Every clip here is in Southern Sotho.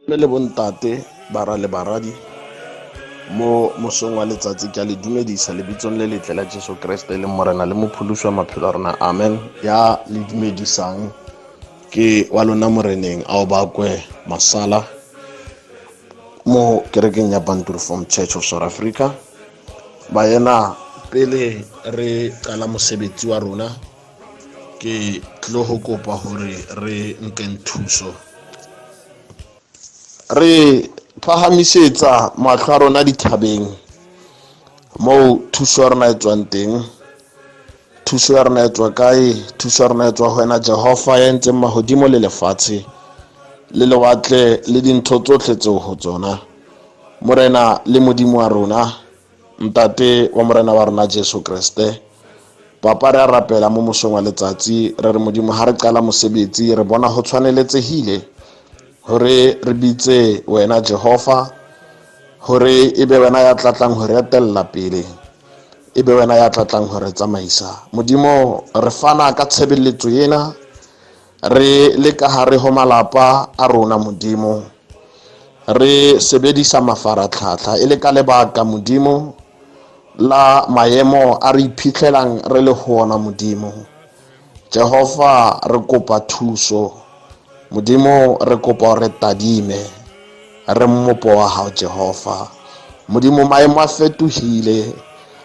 Mme le bontate, bara le baradi, mo mosong wa letsatsi ke a le dumedisa lebitsong le letle la Jesu Kreste e leng Morena le Mopholosi wa maphelo a rona. Amen. Ya le dumedisang ke wa lona Moreneng a o bakwe masala mo kerekeng ya Bantu Reformed Church of South Africa. Baena, pele re qala mosebetsi wa rona ke tlo go kopa hore re nkeng thuso. Re phahamisetsa mahlo a rona dithabeng moo thuso ya rona e tswang teng. Thuso ya rona e tswa kae? Thuso ya rona e tswa ho wena Jehova ya entseng mahodimo le lefatshe le lewatle le dintho tsohle tseo ho tsona. Morena le Modimo wa rona, Ntate wa Morena wa rona Jesu Kreste. Papa re a rapela mo mosong wa letsatsi re re Modimo ha re qala mosebetsi re bona ho tshwaneletsehile hore re bitse wena Jehova hore e be wena ya tlatlang ho re etella pele e be wena ya tlatlang ho re tsamaisa. Modimo re fana ka tshebeletso ena re le ka hare ho malapa a rona Modimo re sebedisa mafaratlhatlha e le ka lebaka Modimo la maemo a re iphitlhelang re le ho ona Modimo. Jehova re kopa thuso Modimo re kopa o re tadime re mmopo wa hao Jehova. Modimo maemo a fetohile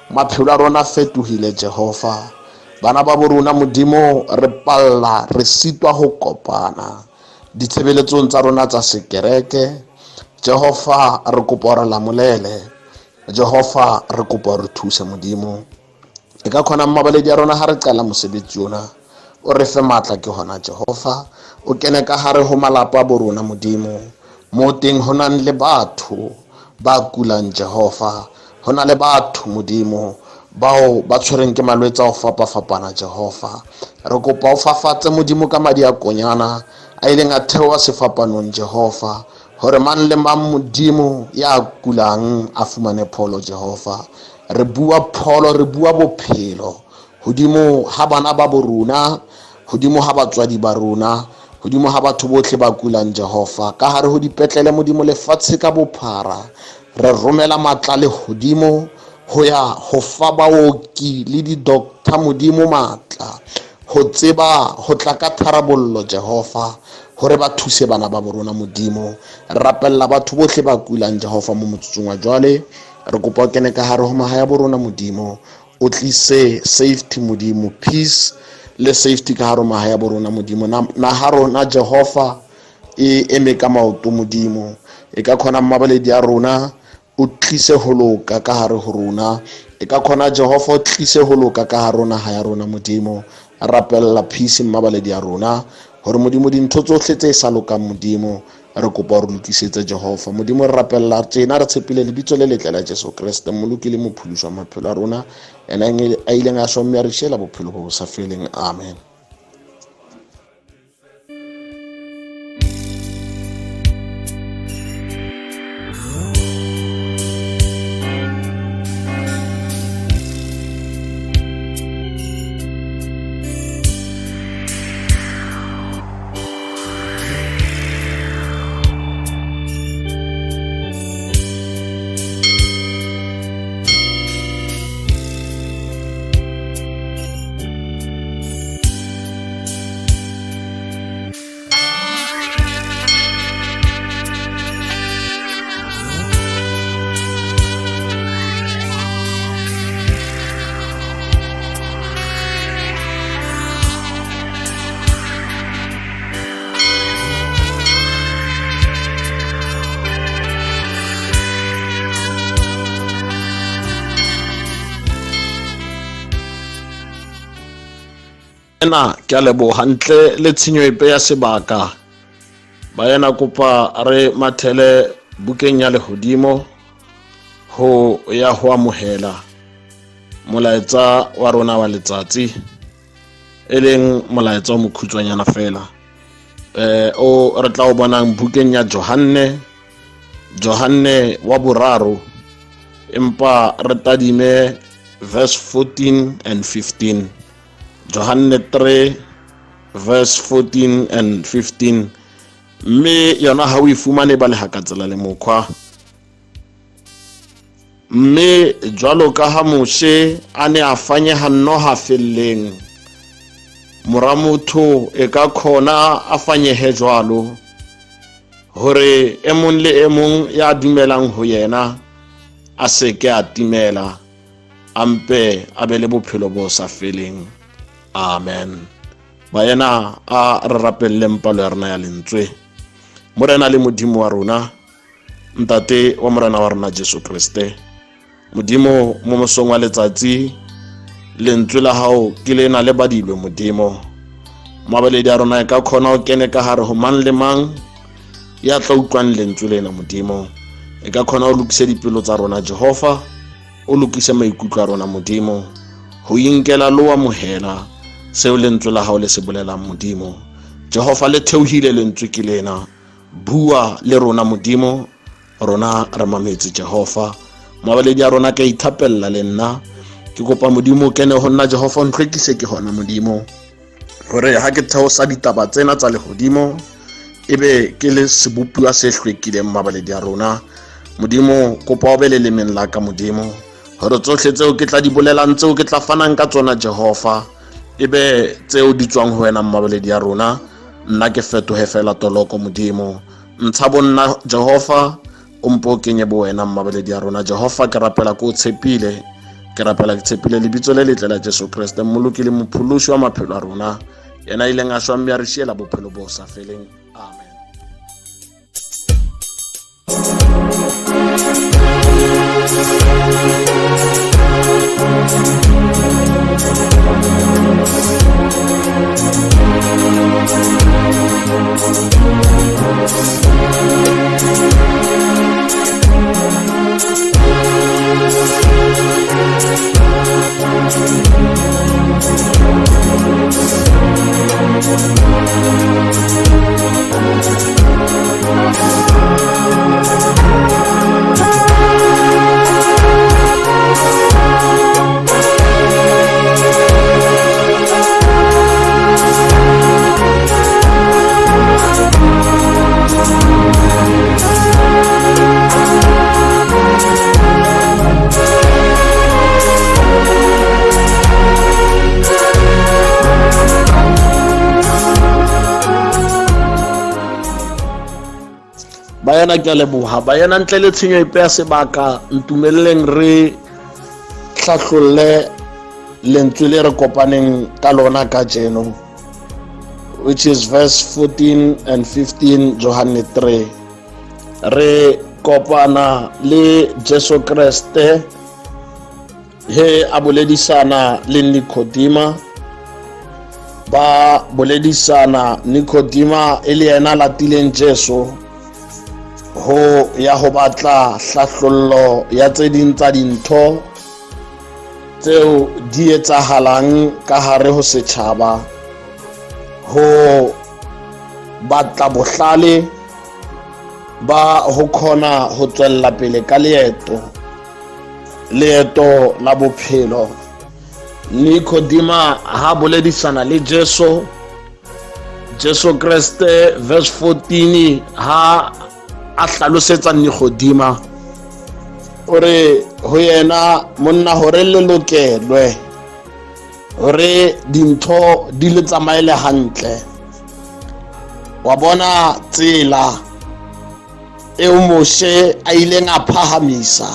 maphelo a rona a fetohile Jehova. Bana ba bo rona Modimo re palla re sitwa ho kopana ditshebeletsong tsa rona tsa sekereke. Jehova re kopa o re lamolele. Jehova re kopa o re thuse Modimo. E ka khona mmabaledi ya rona ha re qala mosebetsi ona o re fe matla ke hona Jehova o kene ka hare ho malapa a bo rona Modimo mo teng ho nang le batho ba kulang Jehova ho na le batho Modimo bao ba tshwereng ke malwetse a ho fapafapana Jehova re kopa o fafatse Modimo ka madi a konyana a ileng a theoha sefapanong Jehova hore mang le mang Modimo ya kulang a fumane pholo Jehova re bua pholo re bua bophelo hodimo ha bana ba bo rona hodimo ha batswadi ba rona hodimo ha batho bohle ba kulang Jehova ka hare ho dipetlele Modimo lefatshe ka bophara re romela matla le hodimo ho ya ho fa baoki le di-doctor Modimo matla ho tseba ho tla ka tharabollo Jehova hore ba thuse bana ba borona Modimo re rapella batho bohle ba kulang Jehova mo motsotsong wa jwale re kopa o kene ka hare ho mahae a borona Modimo o tlise safety Modimo peace le safety ka hare ho mahae a borona Modimo naha rona Jehova e eme ka maoto Modimo e ka khona mmabaledi a rona o tlise ho loka ka hare ho rona e ka khona Jehova o tlise ho loka ka hare ho naha ya rona Modimo rapella peace mmabaledi a rona hore Modimo dintho tsohle tse sa lokang Modimo re kopa gore lokisetse Jehova Modimo re rapella tjena re tshepile lebitso le letle la Jesu Kreste mmoloki le mopholosi wa maphelo a rona ena a ileng a shwa mme a re šiela bophelo bo bo sa feleng. Amen. Ena ke a leboha ntle le tshenyo epe ya sebaka baena kopa re mathele bukeng ya lehodimo ho ya ho amohela molaetsa wa rona wa letsatsi e leng molaetsa o mokhutswanyana fela eh o re tla o bonang bukeng ya Johanne Johanne wa boraro empa re tadime verse 14 and 15 Johanne 3 verse 14 and 15. Mme yona ha o e fumane ba leha ka tsela le mokgwa. Mme jwalo ka ha Moshe a ne a fanyeha noha felleng, mora motho e ka khona a fanyehe jwalo, hore e mong le e mong ya dumelang ho yena a se ke a timela, a mpe a be le bophelo bo sa feleng. Amen. Baena, a re rapelleng palo ya rona ya lentswe. Morena le Modimo wa rona, Ntate wa Morena wa rona Jesu Kriste, Modimo mo mosong wa letsatsi, lentswe la hao ke lena le badilwe Modimo. Mabaledi a rona e ka khona o kene ka hare ho mang le mang ya tla utlwang lentswe lena Modimo. E ka khona o lokise dipelo tsa rona Jehova, o lokise maikutlo a rona Modimo, ho inkela le ho amohela seo lentswe la hao le se bolelang Modimo. Jehova le theohile lentswe ke lena, bua le rona Modimo, rona re mametse Jehova. Mabaledi a rona ka ithapella le nna, ke kopa Modimo o kene ho nna Jehova, o ntlhwekise ke hona Modimo, hore ha ke theosa ditaba tsena tsa lehodimo ebe ke le sebopuwa se hlwekileng mabaledi a rona. Modimo, kopa o be le lemeng la ka Modimo, hore tsohle tseo ke tla di bolelang, tseo ke tla fanang ka tsona Jehova, ebe tseo di tswang ho wena mmabaledi ya rona. Nna ke fetohe fela toloko Modimo. Ntsha bonna Jehova, o mpo o kenye bo wena mmabaledi ya rona Jehova. Ke rapela ke o tshepile, ke rapela ke tshepile lebitso le letle la Jesu Kriste, mmoloki le mopholosi wa maphelo a rona, yena ileng a shwa mme a re siela bophelo bo sa feleng. Amen. Baena, ke a leboha. Baena, ntle le tshenyo epe ya sebaka, ntumelleng re hlahlolle lentswe le re kopaneng ka lona kajeno, which is verse 14 and 15, Johanne 3. Re kopana le Jesu Kriste he a boledisana le Nikodima. Ba boledisana, Nikodima e le yena latileng Jesu ho ya ho batla hlahlollo ya tse ding tsa dintho tseo di etsahalang ka hare ho setjhaba, ho batla bohlale ba ho khona ho tswella pele ka leeto, leeto la bophelo. Nikodima ha boledisana le Jesu, Jesu Kriste verse 14 ha a hlalosetsa Nikodima, o re ho yena, monna, hore le lokelwe, hore dintho di le tsamaele hantle, wa bona tsela eo Moshe a ileng a phahamisa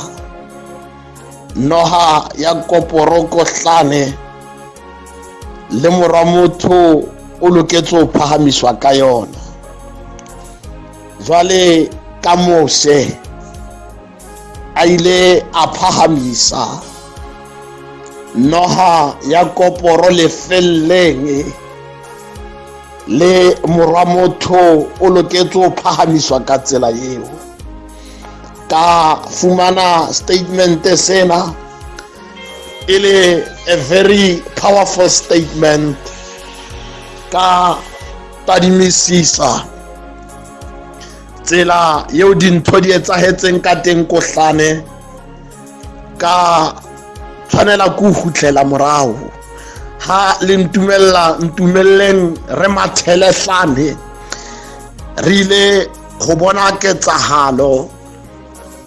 noha ya koporo kohlane, le morwa motho o loketse ho phahamiswa ka yona. Jwale ka Moshe a ile a phahamisa noha ya koporo lefelleng, le morwa motho o loketse ho phahamiswa ka tsela eo. Ka fumana statement sena e le a very powerful statement. Ka tadimisisa tsela eo dintho di etsahetseng ka teng kohlane, ka tshwanela ke ho kgutlela morao. Ha le ntumella, ntumelleng re mathele hlane, Re ile ho bona ketsahalo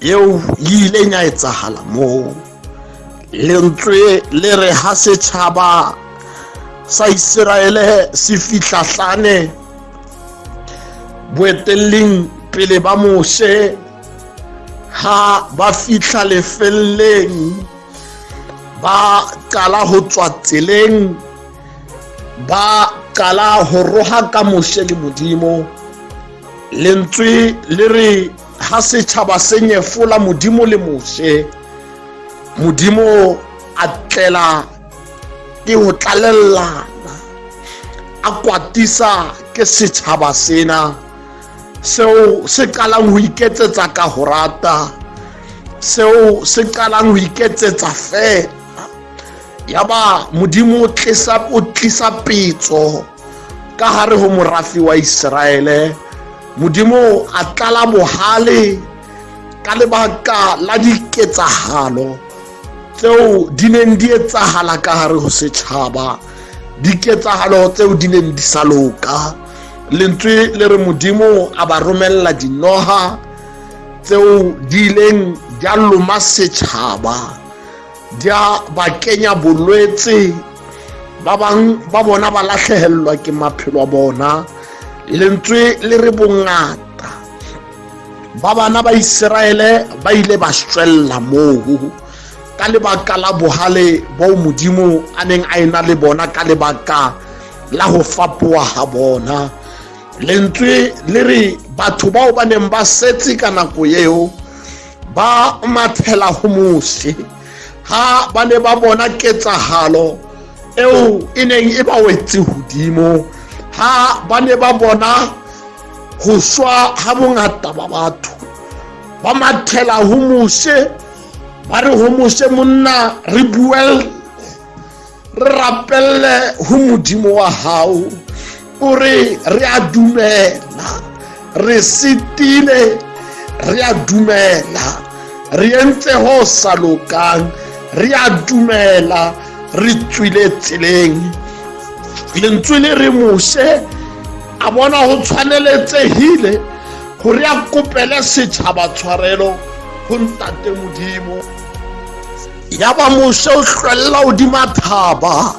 eo e ileng ya etsahala moo. Lentswe le re ha setjhaba sa Iseraele se fihla hlane boetelling pele ba Moshe, ha ba fihla lefelleng ba qala ho tswa tseleng, ba qala ho rohaka Moshe le Modimo. Lentswe le re ha setjhaba se nyefola Modimo le Moshe, Modimo a tlela ke ho tlalellana, a kwatisa ke setjhaba sena seo se qalang ho iketsetsa ka ho rata, seo se qalang ho iketsetsa feela. Yaba Modimo o tlisa petso ka hare ho morafi wa Iseraele. Modimo a tlala bohale ka lebaka la diketsahalo tseo di neng di etsahala ka hare ho setjhaba, diketsahalo tseo di neng di sa loka. Lentswe le re Modimo a ba romella dinoha tseo di ileng di a loma setjhaba, di a ba kenya bolwetse, ba bang ba bona ba lahlehellwa ke maphelo a bona. Lentswe le re bongata ba bana ba Iseraele ba ile ba shwella moo ka lebaka la bohale boo Modimo a neng a ena le bona ka lebaka la ho fapoha ha bona. Lentswe le re batho bao ba neng ba setse ka nako eo ba mathela ho Moshe ha ba ne ba bona ketsahalo eo e neng e ba wetse hodimo, ha ba ne ba bona ho shwa ha bongata ba batho, ba mathela ho Moshe, ba re ho Moshe, monna, re buelle, re rapelle ho Modimo wa hao, o re re a dumela, re sitile, re a dumela, re entse ho sa lokang, re a dumela, re tswile tseleng. Lentswe le re Moshe a bona ho tshwaneletsehile hore a kopele setjhaba tshwarelo ho Ntate Modimo. Yaba Moshe o hlwella hodima thaba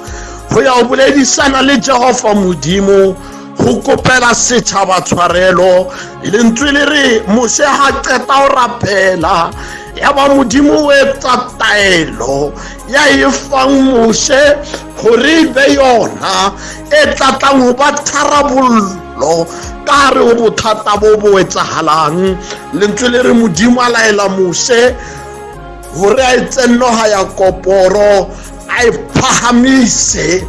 ho ya ho boledisana le Jehova Modimo ho kopela setjhaba tshwarelo. Lentswe le re Moshe ha qeta ho rapela, yaba Modimo o etsa taelo ya e fang Moshe hore e be yona e tlatlang ho ba tharabollo ka hare ho bothata bo bo etsahalang. Lentswe le re Modimo a laela Moshe hore a etse noha ya koporo, a e phahamise,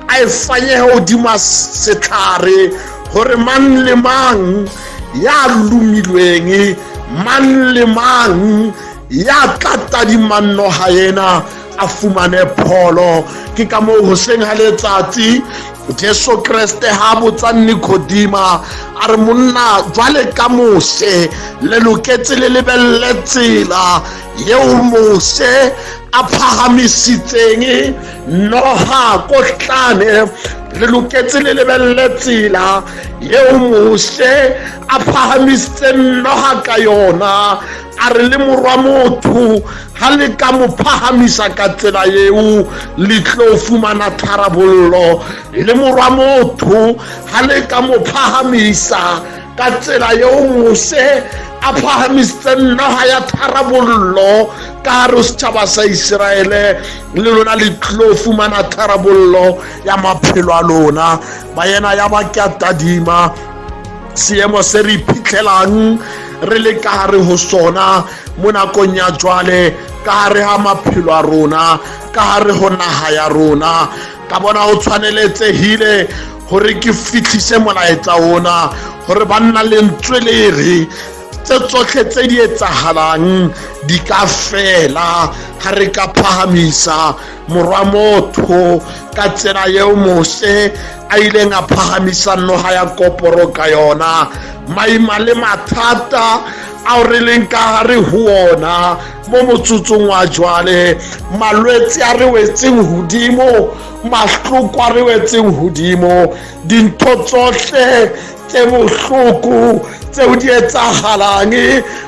a e fanyehe hodima setlhare, hore mang le mang ya lomilweng, mang le mang ya tla tadimang noha ena a fumane pholo. Ke ka moo hoseng ha letsatsi Jesu Kreste ha botsa Nikodima a re, monna, jwale ka Moshe le loketse le lebelle tsela eo Moshe a phahamisitseng noha kotlane, le loketse le lebelle tsela eo Moshe a phahamisitseng noha ka yona. A re le morwa motho ha le ka mo phahamisa ka tsela eo, le tlo fumana tharabollo. Le morwa motho ha le ka mo phahamisa ka tsela eo Moshe a phahamisitseng noha ya tharabollo ka hare ho setjhaba sa Iseraele, le lona le tlo fumana tharabollo ya maphelo a lona. Baena ya ba ke a tadima seemo se re iphitlhelang re le ka hare ho sona mo nakong ya jwale, ka hare ha maphelo a rona, ka hare ho naha ya rona. Ka bona ho tshwaneletsehile hore ke fihlise molaetsa ona, hore banna lentswe le re tse tsohle tse di etsahalang di ka fela ha re ka phahamisa morwa motho ka tsela eo Moshe a ileng a phahamisa noha ya koporo ka yona. Maima le mathata ao re leng ka hare ho ona mo motsotsong wa jwale, malwetse a re wetseng hodimo, mahloko a re wetseng hodimo, dintho tsohle Tse bohloko tseo di etsahalang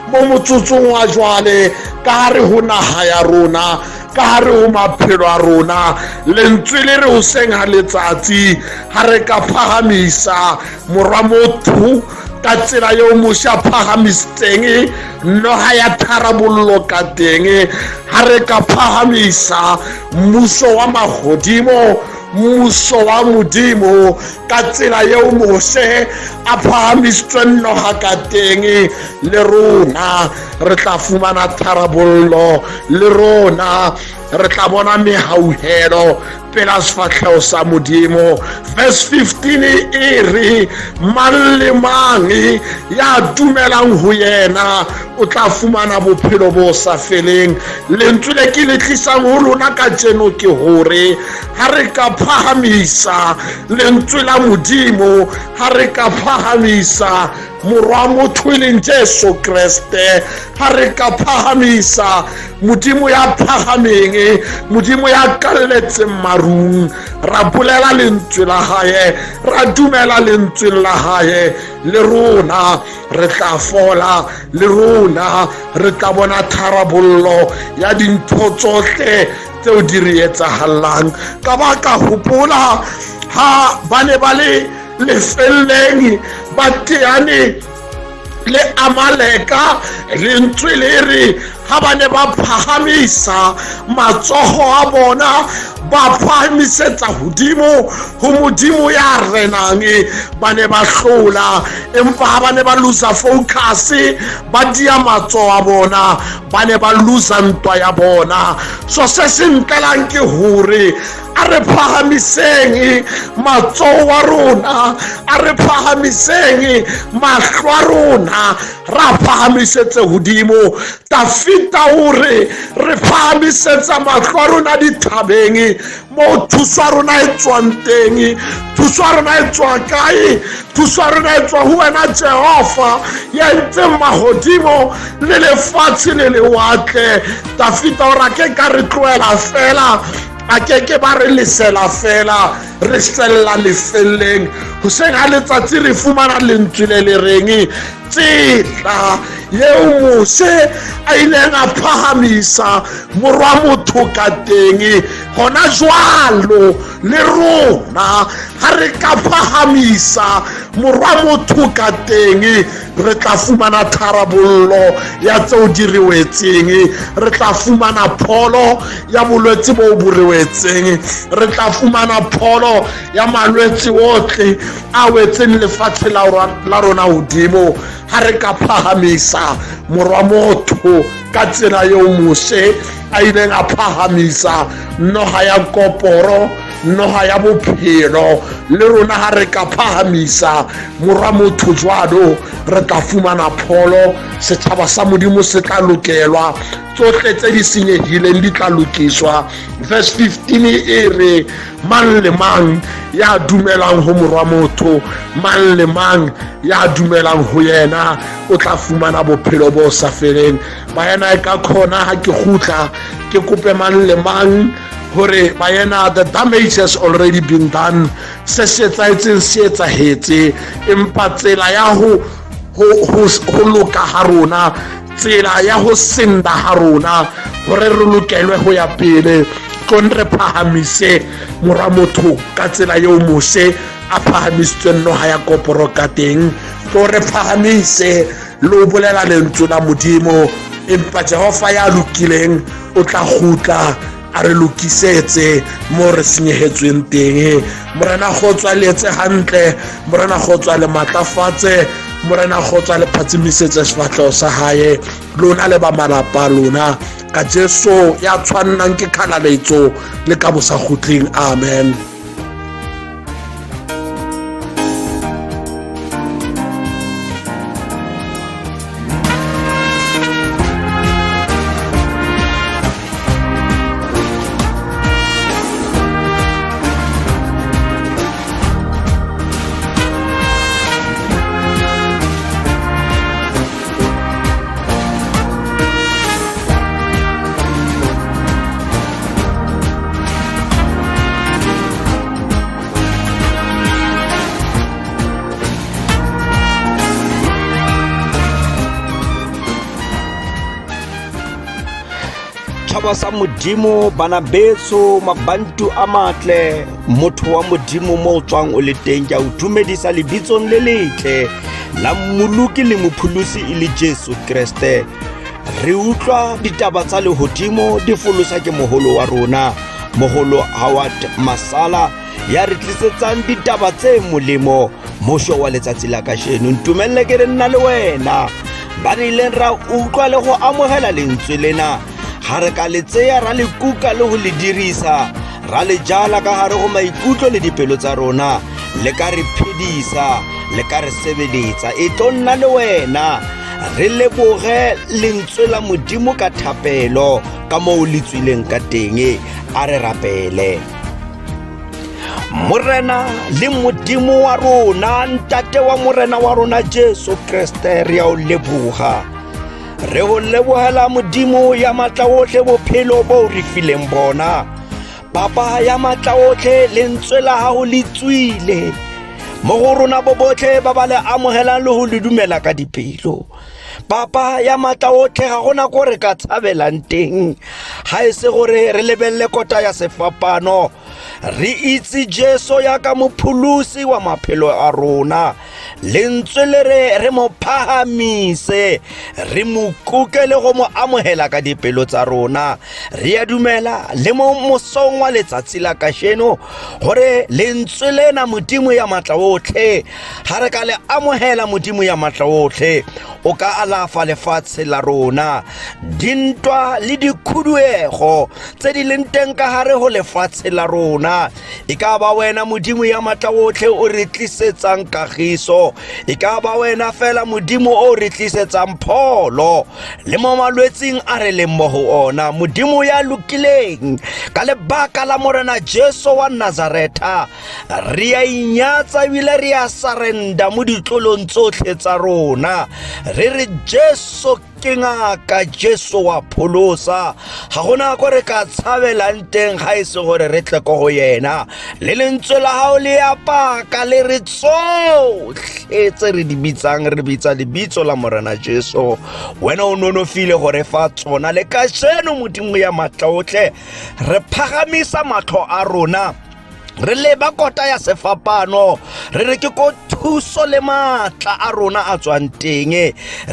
mo motsotsong wa jwale ka hare ho naha ya rona, ka hare ho maphelo a rona. Lentswe le re hoseng ha letsatsi ha re ka phahamisa morwa motho ka tsela eo Moshe a phahamisitseng noha ya tharabollo ka teng, ha re ka phahamisa mmuso wa mahodimo, mmuso wa Modimo ka tsela eo Moshe a phahamisitsweng noha ka teng, le rona re tla fumana tharabollo, le rona re tla bona mehauhelo pela sefahleho sa Modimo. Verse 15 e re mang le mang ya dumelang ho yena o tla fumana bophelo bo sa feleng. Lentswe le ke le tlisang ho lona kajeno ke hore ha re ka phahamisa lentswe la Modimo, ha re ka phahamisa morwa motho e leng Jesu Kreste, ha re ka phahamisa Modimo ya phahameng, Modimo ya kalletseng marung, ra bolela lentswe la hae, ra dumela lentsweng la hae, le rona re tla fola, le rona re tla bona tharabollo ya dintho tsohle tseo di re etsahallang. Ka ba ka hopola ha ba ne ba le lefelleng ba teane le Amaleka, lentswe le re ha ba ne ba phahamisa matsoho a bona, ba phahamisetsa hodimo ho Modimo ya renang, ba ne ba hlola. Empa ha ba ne ba losa focus, ba dia matsoho a bona, ba ne ba losa ntwa ya bona. So se se ntlelang ke hore a re phahamiseng matsoho a rona, a re phahamiseng mahlo a rona, ra phahamisetse hodimo. Tafita o re re phahamisetsa mahlo a rona dithabeng moo thuso ya rona e tswang teng. Thuso ya rona e tswa kae? Thuso ya rona e tswa ho wena Jehova, ya entseng mahodimo le lefatshe le lewatle. Tafita o re a ke ka re tlohela fela, a ke ke ba re lesela fela, re shwella lefelleng. Hoseng ha letsatsi re fumana lentswe le le reng tsela eo Moshe a ileng a phahamisa morwa motho ka teng, hona jwalo le rona ha re ka phahamisa morwa motho ka teng, re tla fumana tharabollo ya tseo di re wetseng, re tla fumana pholo ya bolwetse bo bo re wetseng, re tla fumana pholo ya malwetse otle a wetseng lefatshe la rona hodimo. Ha re ka phahamisa morwa motho ka tsela eo Moshe a ileng a phahamisa noha ya koporo, noha ya bophelo, le rona ha re ka phahamisa morwa motho jwalo, re tla fumana pholo. Setjhaba sa Modimo se tla lokelwa, tsohle tse di senyehileng di tla lokiswa. Verse 15 e re mang le mang ya dumelang ho morwa motho, mang le mang ya dumelang ho yena o tla fumana bophelo bo sa feleng. Baena, e ka khona ha ke kgutla ke kope mang le mang hore baena, the damage has already been done, se se etsahetseng se etsahetse, empa tsela ya ho loka ha rona, tsela ya ho senda ha rona hore re lokelwe ho ya pele, tlong re phahamise mora motho ka tsela eo Moshe a phahamisitsweng noha ya koporo ka teng. Tlo re phahamise le ho bolela lentswe la Modimo, empa Jehova ya lokileng o tla kgutla a re lokisetse mo re senyehetsweng teng. Morena kgotso a le etse hantle, Morena kgotso a le matlafatse, Morena kgotso a le phatsimisetse sefahleho sa hae, lona le ba malapa a lona, ka Jesu ya tshwannang ke kgalaletso le ka bosakgutleng. Amen. Setšhaba sa Modimo, bana betso, mabantu a matle, motho wa Modimo mo o tswang o le teng, ke a o dumedisa lebitsong le letle la Mmoloki le Mopholosi e le Jesu Kreste. Re utlwa ditaba tsa lehodimo di folosa ke moholo wa rona, moholo Howard Masala, ya re tlisetsang ditaba tse molemo mosho wa letsatsi la kasheno. Ntumelle ke re nna le wena ba re ileng ra utlwa le go amogela lentswe lena, ga re ka le tseya ra le kuka le go le dirisa, ra le jala ka gare go maikutlo le dipelo tsa rona, le ka re phedisa, le ka re sebeletsa. E tlo nna le wena re leboge lentswe la Modimo ka thapelo ka moo le tswileng ka teng. A re rapele. Morena le Modimo wa rona, Ntate wa Morena wa rona Jesu Kriste, re a o leboga. Re go lebogela Modimo ya matla otlhe bophelo bo re fileng bona. Papa ya matla otlhe, lentswe la gago le tswile mo go rona bo botlhe ba ba le amogelang le go le dumela ka dipelo. Papa ya matla otlhe, ga gona ko re ka tshabelang teng ga e se gore re lebelele kota ya sefapano, re itse Jesu ya ka mopholosi wa maphelo a rona. Lentswe le re re mo phagamise, re mo kuke le go mo amogela ka dipelo tsa rona. Re a dumela le mo mosong wa letsatsi la kasheno gore lentswe lena Modimo ya matla otlhe, ga re ka le amogela Modimo ya matla otlhe, o ka alafa lefatshe la rona. Dintwa le dikhuduego tse di leng teng ka gare go lefatshe la rona, e ka ba wena Modimo ya matla otlhe o re tlisetsang kagiso, e ka ba wena fela Modimo o re tlisetsang pholo le mo malwetsing a re leng mo go ona. Modimo ya lokileng, ka lebaka la Morena Jesu wa Nazaretha, re a inyatsa ebile re a sarenda mo ditlolong tsotlhe tsa rona. Re re Jesu ke ngaka, Jesu wa pholosa, ga gona ko re ka tshabelang teng ga e se gore re tle ko go yena. Le lentswe la gago le ya paka le re tsotlhe tse re di bitsang, re bitsa lebitso la Morena Jesu, wena o nonofile gore fa tsona. Le kasheno Modimo ya matla otlhe, re phagamisa matlho a rona, re leba kota ya sefapano, re re ke ko thuso le maatla a rona a tswang teng.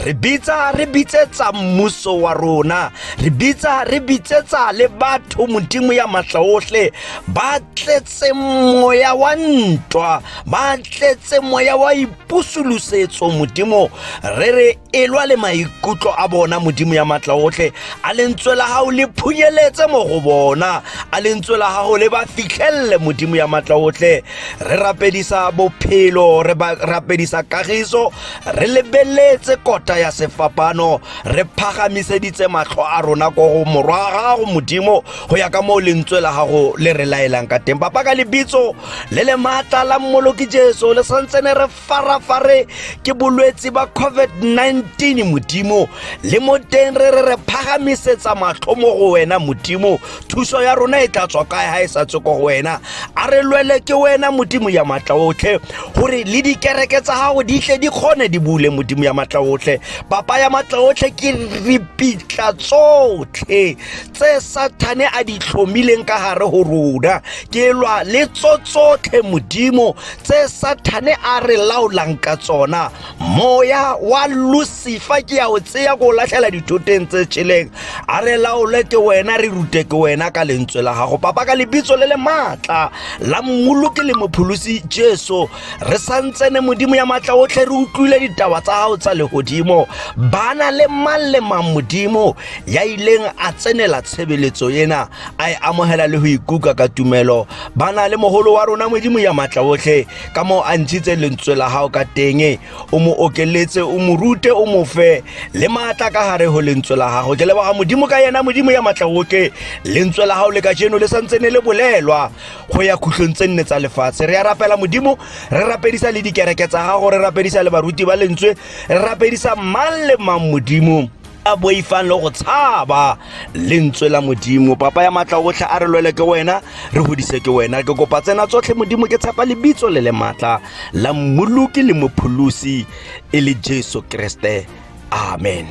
Re bitsa, re bitsetsa mmuso wa rona, re bitsa, re bitsetsa le batho Modimo ya matla otlhe ba tletse moya wa ntwa, ba tletse moya wa ipusolosetso. Modimo, re re elwa le maikutlo a bona. Modimo ya matla otlhe, a lentswe la gago le phunyeletse mo go bona, a lentswe la gago le ba fitlhelele. Modimo ya matla otlhe, re rapedisa bophelo, re rapedisa kagiso, re lebeletse kota ya sefapano, re phagamiseditse matlho a rona ko go morwa gago Modimo, go ya ka moo lentswe la gago le re laelang ka teng. Papa, ka lebitso le le maatla la Mmoloki Jesu, le santsene re farafare ke bolwetse ba COVID-19 Modimo, le mo teng re re re phagamisetsa matlho mo go wena Modimo. Thuso ya rona e tla tswa kae ga e sa tswe ko go wena? A re lwele ke wena Modimo ya matla otlhe, gore le dikereke tsa gago di tle di kgone di bule. Modimo ya matla otlhe, Papa ya matla otlhe, ke ripitla tsotlhe tse Sathane a di tlhomileng ka gare go rona. Ke lwa le tso tsotlhe Modimo tse Sathane a re laolang ka tsona. Moya wa Lucifer ke ya o tseya ko latlhela dithoteng tse tšheleng. A re laole ke wena, re rute ke wena ka lentswe la gago. Papa, ka lebitso le le maatla la Mmoloki le Mopholosi Jesu, re santsene Modimo ya maatla otlhe re utlwile ditaba tsa gago tsa legodimo. Bana le mang le mang Modimo ya ileng a tsenela tshebeletso ena, a e amogela le go ikuka ka tumelo, ba na le mogolo wa rona Modimo ya maatla otlhe, ka moo a ntshitse lentswe la gago ka teng, o mo okeletse, o mo rute, o mo fe le maatla ka gare go lentswe la gago. Ke leboga Modimo ka yena. Modimo ya maatla otlhe, lentswe la gago le ka jeno le santsene le bolelwa go ya khutlong tse nne tsa lefatshe. Re a rapela Modimo, re rapedisa le dikereke tsa gago, re rapedisa le baruti ba lentswe, re rapedisa mang le mang Modimo a boifang le go tshaba lentswe la Modimo. Papa ya maatla otlhe, a re lwele ke wena, re godise ke wena. Ke kopa tsena tsotlhe Modimo, ke tshepa lebitso le le maatla la Mmoloki le Mopholosi e le Jesu Kriste, amen.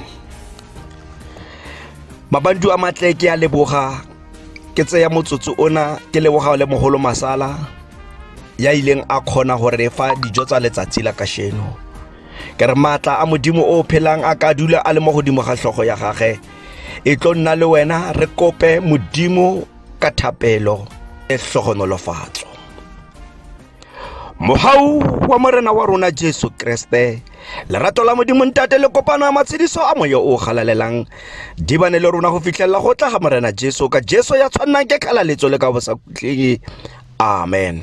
Mabantu a matle ke a leboga ke tseya motsotso ona ke leboga le mogolo Masala ya ileng a kgona go re fa dijo tsa letsatsi la kasheno. Ke re maatla a Modimo o phelang a ka dula a le mo godimo ga hlogo ya gage. E tlo nna le wena re kope Modimo ka thapelo e hlogonolofatso. Mohau wa Morena wa rona Jesu Kriste, lerato la Modimo Ntate le kopano ya matshediso a moya o galalelang di bane le rona go fitlhelela go tla ga Morena Jesu ka Jesu ya tshwannang ke kgalaletso le ka bosakhutleng. Amen.